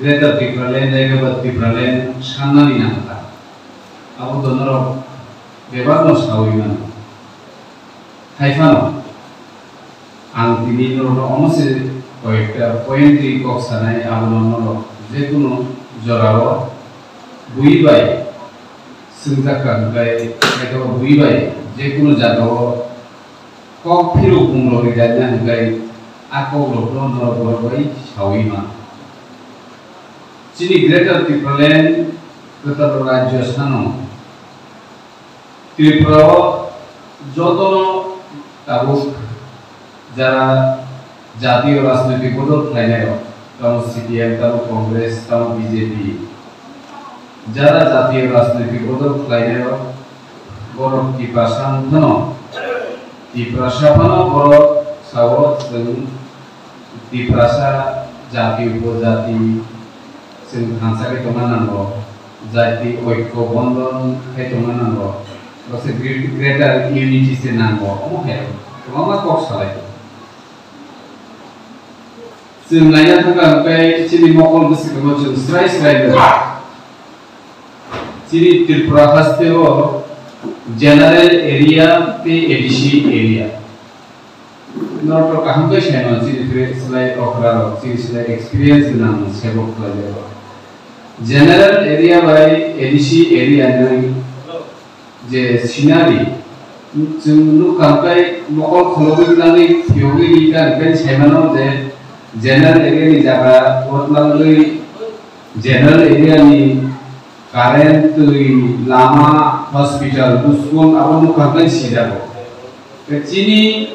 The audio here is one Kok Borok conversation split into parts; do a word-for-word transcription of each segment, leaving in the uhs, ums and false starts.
Greater Tipraland, Hyderabad Tipraland, sannani nangkha. Abo to norok bebakno sawi mano. Haiphano, ang tini norokno omo se koyekta point ri kok sanai, abono norok jekunu jorao bui bai swngjak kha hwnkhe, eko bui bai jekunu jagao kok phiruk mung rok rijak na hwnkhe, a kok rokno norok borok bai sawi mano. Chini Greater Tipraland kwtal rajyo sano Tripura o jotono tabuk jara jatiyo rajnoitik bodol khlainai rok, tamo C P M, tamo Congress, tamo B J P, jara jatiyo rajnoitik bodol khlainai rok, borok Tiprasa wng phano, Tiprasa phano borok sao chwng Tiprasa jati upojati chwng thansa khe tongna nango, jati oikko bondhon khe tongna nango, bose gre-, greater unity se nango, omo hai kwbangma kok salai. Chwng naina thangkha hwnkhe chini mokol bwswkangno chwng srai srai nukha. Chini Tripura haste o general area tei A D C area. Norok kaham khe saimano chini tre-, slai okra rok, chini slai experience gwnang sebok khlaijak rok. General area bai A D C area ni je scenery, chwng nukha hwnkhe mokol khulogwi twlangwi phiyogwi rikha hwnkhe saimano je general area ni jaga o twlangwi general area ni current, twi, lama, hospital, school abo nukha hwnkhe sijago. Tei chini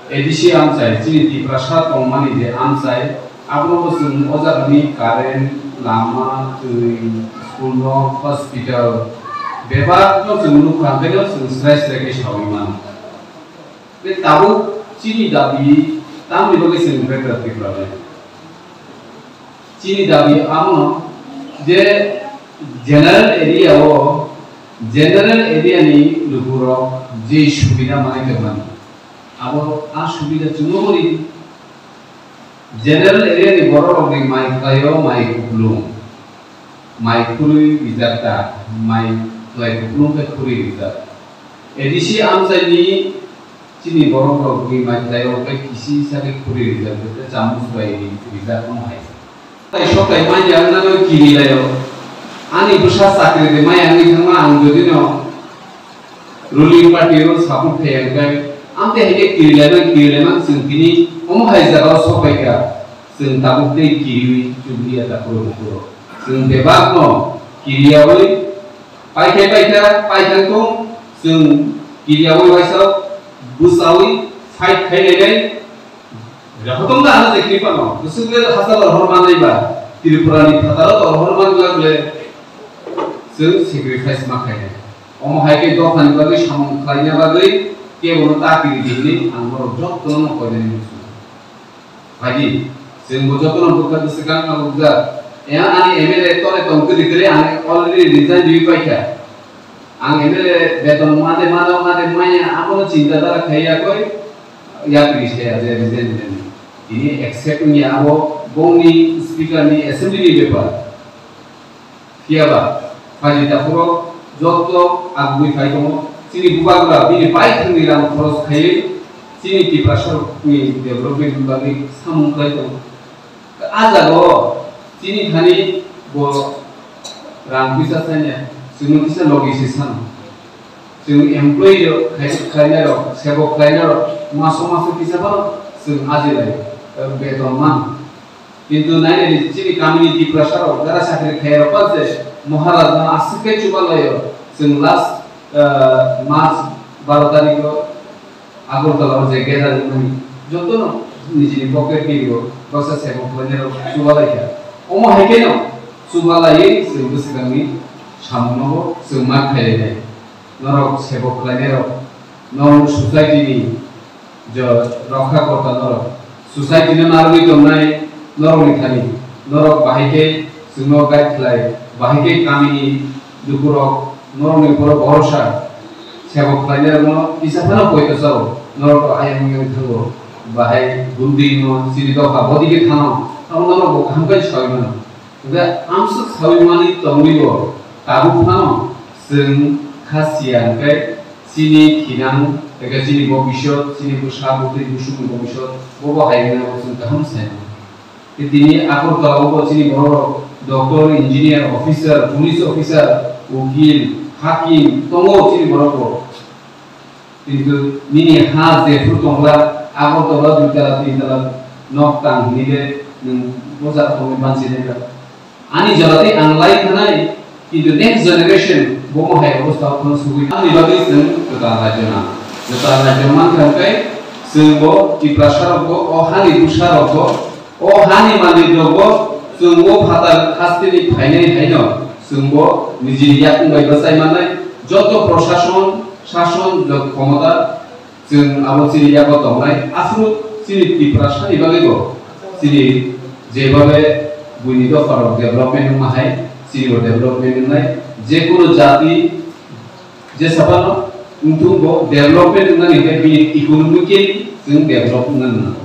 A D C amchai, chini Tiprasa tongmani je amchai, abono bo chwng o jagani current, lama, twi, school no, hospital, bebak no chwng nukha, hwnkhe no chwng srai srai khe sawi mano. Tei tabuk chini dabi tamni bagwi chwng Greater Tipraland? Chini dabi amo je general area o, general area ni lukurok je subida manwi tongmani, abo a subida chwngno bo ri. General area ni borok rok ni mai khlai o mai kuplung, mai khurui rijak ta, mai khlai kuplung khe khurui rijak. A D C amchai ni chini borok rok ni mai khlai o khe kisi sa khe khurui rijak, khe chamus bai ri-, rijak omo hai. Tai sokai manya wngna no kiri laio. Ani bwsa chakri de maya wngwi thangma ang jodi no ruling party ro support khai ang khe, amte hai khe kiri laima, kiri laima chwng tini omo hai jaga o sopai kha. Chwng tabuk tei kiriwi chubliya ta phuru phuru. Chwng bebak no kiriyawi pai khai pai kha, pai thang thung, chwng kiriyawi waisa bwsawi fight khai lai lai. Jotono ano je Tripura no, bwswk le hachal rohor manwi ba, Tripura ni phataro rohor manwi ba le, chwng sacrifice ma khainai. Omo hai khe dophani bagwi samung khlaina bagwi kebono ta kiri di hinwi ang norok jotono no koinani muchungo. Phaidi, chwng bo jotono bwkha bwswkang ma bukjak. Yang ani M L A tole tong kwrwi kwrwi ang already resign riwi paikha. Ang M L A beton made mano made maya abono chinta dhara khai yakoi, yapri se aje resign resign. Tini accept wngya abo bongni speaker ni assembly ni bepar. Phiya ba, phaidi takhurok joto agugwi phai tongo. Chini bubagra bini bai thwngni rang khoros khaiwi chini Tiprasarokni development ni bagwi samung khlai tongo. A jaga o chini thani bo rang kisa sanya, chwngno kisa logi se sano. Chwng employee rok, khai-, khlainai rok, sebok khlainai rok, maso maso kisa phano chwng ajilai, eh, beton man. Kintu nainani chini kamini Tiprasa rok, jara chakri khai rok pa se Maharaj no aswk khe chuba laio. Chwng last, eh, March baro tarikh o Agartala o je gather wngmani, jotono nijini pocket ni o baksa sebok khlainai rok chuba laikha. Omo hai kheno chuba laiwi chwng bwswkangni samungno bo chwng ma khlai lainai. Norok sebok khlainai rok, norok society ni je rokha korta norok, society no narwgwi tongnai norokni thani, norok bahai khe chwngno guide khlai, bahai khe kamini lukurok norokni uporo borosa, sebok khlainai rokno kisa phano poito chao, norok to ayang yang thango, bahai bundi no chini dopha bodi khe thano. Abono bo kaham khe saui mano. Hwnkhe amswk saui mani tongwi bo tabuk phano chwng kha siya hwnkhe chini thinang, eke chini bobisot, chini bwsa bwtwi busukni bobisot, bobo hai hwnwi abo chwng kaham sai mano. Tei tini Agartala o bo chini borok doctor, engineer, officer, police officer, ukil, hakim tongo chini borok bo. Kintu nini ha jephru tongla, Agartala dui tala, tin tala nok tang hwnwi le nwng bo jaga tongwi mansi nai kha. Ani jora tei ang lai khanai, kintu next generation bo mo hai obostha o phano sugwi. Ani bagwi chwng kwtal rajyo nang. Kwtal rajyo mankha hwnkhe chwng bo Tiprasa rok bo, o hani bwsa rok bo, o hani malik rok bo chwng o phatar hasteni phainai haino chwng bo nijini yakung bai bwchai mannai. Joto prosason, sason, jot khomota, chwng abo chini yago tongnai, aswk chini Tiprasani bagwi bo chini jebabe buini dopharok development wngma hai, chini bo development wngnai. Jekunu jati jesabano wngthung bo development wngnani hwnkhe bini economically chwng develop wngna nango.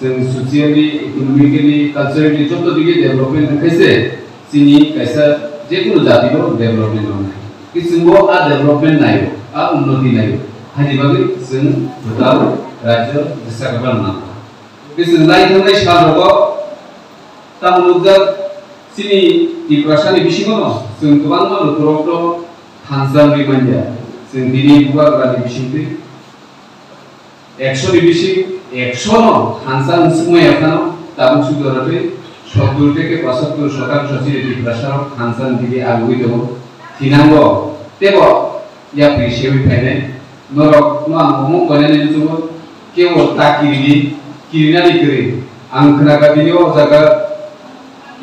Chwng socially, economically, culturally joto digi development wngkhe se chini kaisa jekunu jati bo development wngnai. Khe chwngbo a development naio, a unnoti naio. Haini bagwi chwng kwtal rajyo jesa kwbang nangkha. Khe chwng lai thangnai sal rogo tamo nukjak chini Tiprasani bisingo no chwng kwbangma lukurokno thansa wngwi manya. Chwng bini bubagrani bisingtwi ekso ni bising ekso no thansa wng sukmaya phano tabuk suk jora twi sottur theke pochattur shotangsho chini Tiprasa rok thansa ni digi agugwi tongo. Thinango tebo yapri sewi phainai norok no ang omo koinani muchungo kebo ta kirini kirinani kwrwi ang khnakha tini o jaga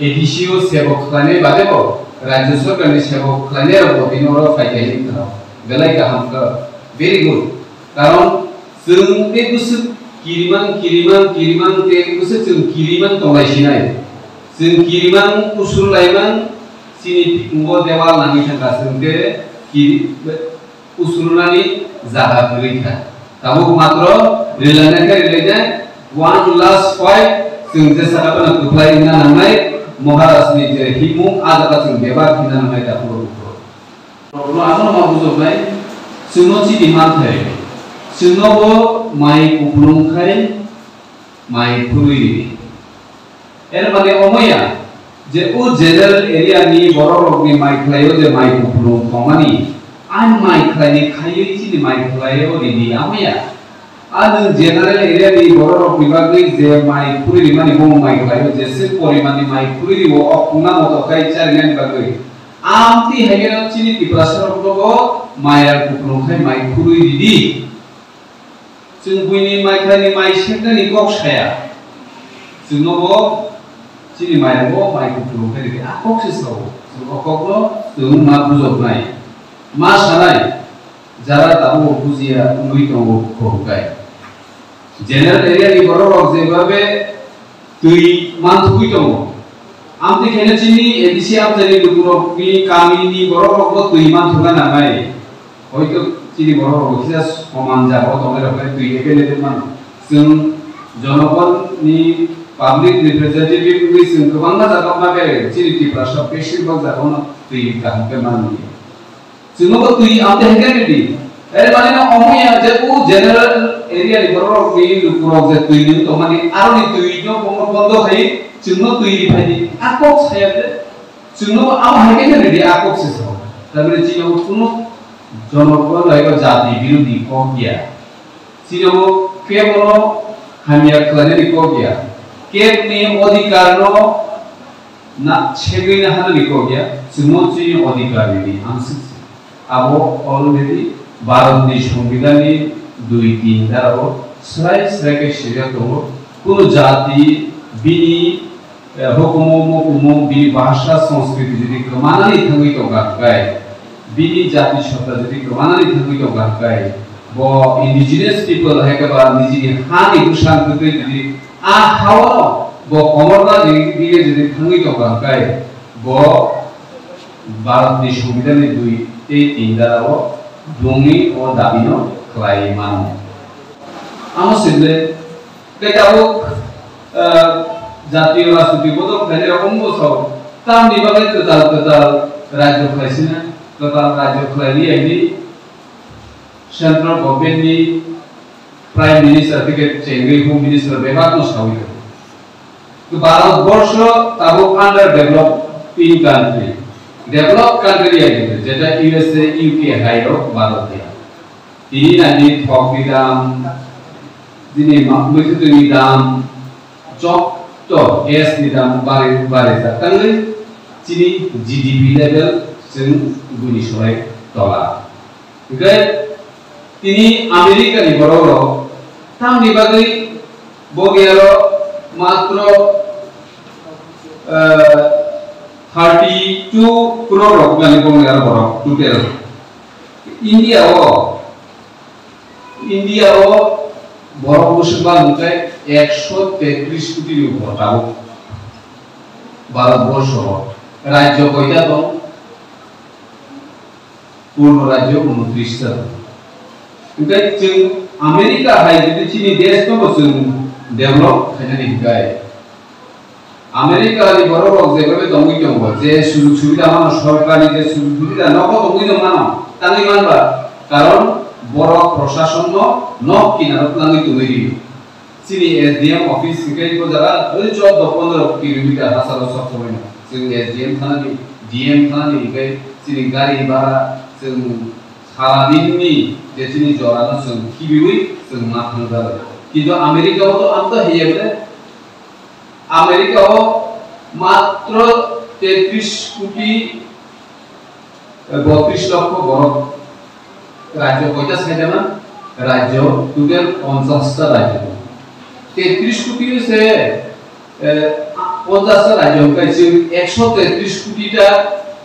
A D C o sebok khlainai bade bo rajyo sorkar ni sebok khlainai rok bo tini oro phai khe hinwi khna belai kaham kha. Very good. Karon chwng tei bwswk kirimang, kirimang, kirimang tei bwswk chwng kirimang tonglai sinai. Chwng kirimang, usur laimang, chini bikungo dewal nangwi thangkha chwng tei kiri-, usurnani jaga kwrwi kha. Tabuk matro rilainai khe rilainai, one last fight, chwng jesa phano kwplai wngna nangnai, Maharaj ni je himung, a jaga chwng bebak himna nangnai, dakhoro bukhoro. Rokno aswkno ma bujoknai, chwngno chini manthai, chwngno bo mai kupulung khai mai phurwi ridi. Er mane omo ya, je o general area ni borok rokni mai khlaio je mai kupulung tongmani, a mai khlaini khaiwi chini mai khlaio ridi, amo ya. A nwng general area ni borok rokni bagwi je mai phurwi rimani bo mai khlaio, jese porimanni mai phurwi riwo o khungna moto khai charinani bagwi. Amtwi hai kheno chini Tiprasa rokno bo mai rang kupulung khai mai phurwi ridi. Chwng buini mai khlaini mai seknani kok saya. Chwngno bo chini mai rang bo mai kupulung khai ridi. A kok se sao. Chwng o kokno chwng ma bujoknai. Ma sanai. Jara tabuk bujiya wngwi tongo kho hwnkhe. General area ni borok rok jebabe twi manthugwi tongo. Amtwi khaina chini A D C amchaini lukurokni kamini borok rokbo twi manthugna nangnai. Hoito chini borok rok kisa soman jaga o tongnai rok khe twi available mano. Chwng jonogonni public representative wngwi chwng kwbangma jaga ma bere chini Tiprasa besirbak jaga no twi kaham khe manliya. Chwngno bo twi amtwi hai khe ridi. Ere mane no omo ya je o general area ni borok rok ni lukurok je twi nung tongmani, aroni twi no bono bondo khai chwngno twi ri phaidi. A kok saya je chwngno bo amo hai khe ridi, a kok se sao. Tabole chini bo kuno jonogon bai jati birodhi kok ya. Chini bo kebono hamya khlainani kok ya. Kebni odhikar no na, segwi na hanani kok ya, chwngno chini odhikar ridi, ang swk se. Abo already Bharatni Songbidanni dui tin darao srai srai khe swijak tongo. Kunu jati bini, eh, hukumu, mukumu, bini bhasha, sanskriti jodi kwmanani thangwi tongkha hwnkhe, bini jati sotta jodi kwmanani thangwi tongkha hwnkhe, bo indigenous people hai khe ba nijini hani bwsang kwtwi jodi a hao bo komorna dige jodi thangwi tongkha hwnkhe, bo Bharatni Songbidanni dui tei tin darao bongni o dabino khlai mano. Amo sibole tei tabuk, ah, Jatiyo rajniti bodol khlainai rok wngbo sao, tamni bagwi kwtal kwtal rajyo khlaisina, kwtal rajyo khlaini yaini central government ni prime minister tei chengwi home minister bebakno sawi rw. Bharat borsho tabuk under developing country, developed country yaini jeta U S A, U K hai rok Bharat ya. Tini nani thok ni dam, tini ma-, muitu ni dam, jotto gas ni dam bari, bari jak tangwi chini G D P level chwng buni sorai tola. Hingkhe tini America ni borok rok tamni bagwi bo giyaro matro, eh, thirty two crore rok nani bo giyaro borok total. India o India o borok bwswk bang hwnkhe ekso tetris koti ni upor tabuk Bharat borsho o. Rajyo koita tong? Purno rajyo unotris ta tong. Hwnkhe chwng America hai jodi chini desh no bo chwng develop khainani hwnkhe, America ni borok rok jebabe tongwi tongo, je sujug subida mano, sorkar ni je sujug subida nogo tongwi no mano, tangwi manba, karon borok prosason no nok kinaro twlangwi tongwi rio. Chini S D M office hwnkhe o jaga oi choudo pondro kilometer hachalo sok somoi no. Chwng S D M thana ni, D M thana ni hwnkhe chini gari bhara chwng sara din ni je chini jora no chwng khibiwi chwng ma thang jago. Kintu America o to ang to hiya bole America o matro tetris koti, eh, botris lokho borok rajyo koita saidana? Rajyo total ponchash ta rajyo. Tetris koti se, eh, ponchash ta rajyo hwnkhe chwng ekso tetris koti ta,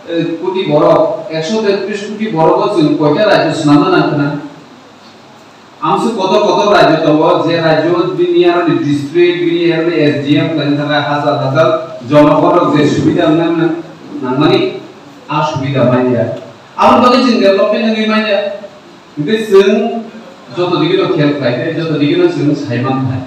eh, koti borok, ekso tetris koti borogo chwng koita rajyo swnamna nangkha na? Amsuk kotor kotor rajyo tongo, je rajyo bini aroni district, bini aroni S D M khlaina thangkha hajar hajar jonogon rok je subida wngna nang-, nangmani, a subida manya. Aboni bagwi chwng development wngwi manya. Hwnkhe chwng joto digi no khel khlai khe, joto digi no chwng sai man khlai.